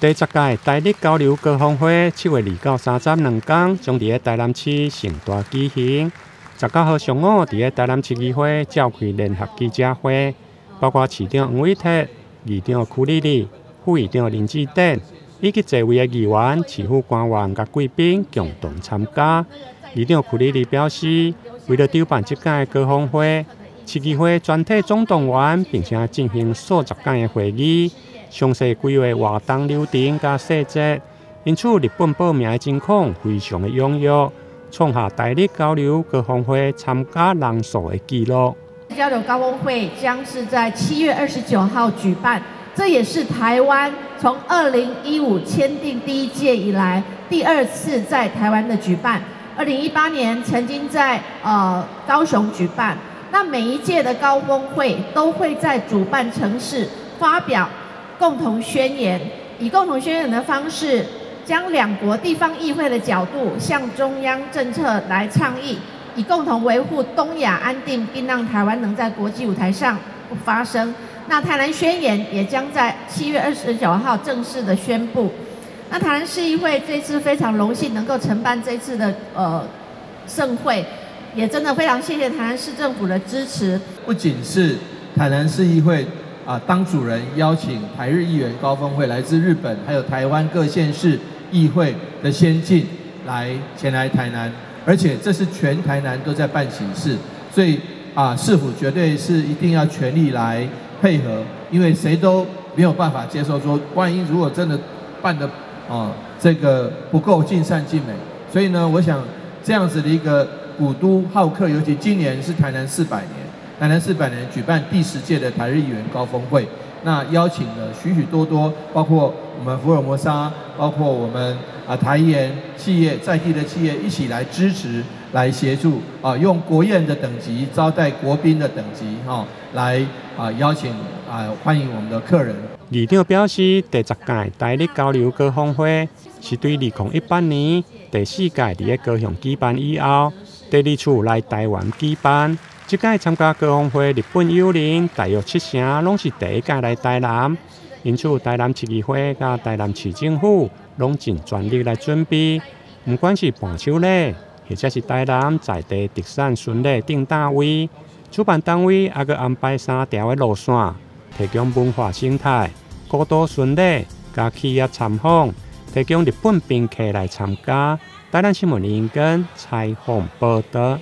第十屆台日交流高峰會7月2到302工將佇台南市盛大舉行。19號上午，佇台南市議會召開聯合記者會，包括市長黃偉哲、議長邱莉莉、副議長林智典以及濟位的議員、市府官員佮貴賓共同參加。議長邱莉莉表示，為了籌辦這屆高峰會，市議會全體總動員，並且進行數十擺的會議，詳細規劃活動流程佮細節。因此，日本報名的情況非常的踴躍，創下台日交流高峰會參加人數的紀錄。交流高峰會將是在7月29號舉辦，這也是台灣從2015簽訂第一屆以來第二次在台灣的舉辦。2018年曾經在高雄舉辦。那每一屆的高峰會都會在主辦城市發表共同宣言，以共同宣言的方式，將兩國地方議會的角度向中央政策來倡議，以共同維護東亞安定，並讓台灣能在國際舞台上發聲。那台南宣言也將在7月29號正式的宣布。那台南市議會這次非常榮幸能夠承辦這次的盛會，也真的非常謝謝台南市政府的支持。不僅是台南市議會啊，當主人邀請台日議員高峰會來自日本，還有台灣各縣市議會的先進來前來台南，而且這是全台南都在辦喜事，所以啊，市府絕對是一定要全力來配合，因為誰都沒有辦法接受說，萬一如果真的辦得哦這個不夠盡善盡美，所以呢，我想這樣子的一個古都好客，尤其今年是台南四百年，台南四百年舉辦第10屆的台日議員高峰會，那邀請了許許多多，包括我們福爾摩沙，包括我們啊台鹽企業在地的企業一起來支持、來協助啊，用國宴的等級招待國賓的等級哈，來啊邀請啊歡迎我們的客人。議長表示，第十屆台日交流高峰會是對2018年第四屆佇高雄舉辦以後，第二次來台灣舉辦。這屆參加高峰會日本友人大約七成攏是第一屆來台南，因此台南市議會佮台南市政府攏盡全力來準備，毋管是伴手禮，或者是台南在地特產巡禮等單位，主辦單位猶閣安排三條的路線，提供文化生態、古都巡禮佮企業參訪，提供日本賓客來參加。台南新聞林根採訪報導。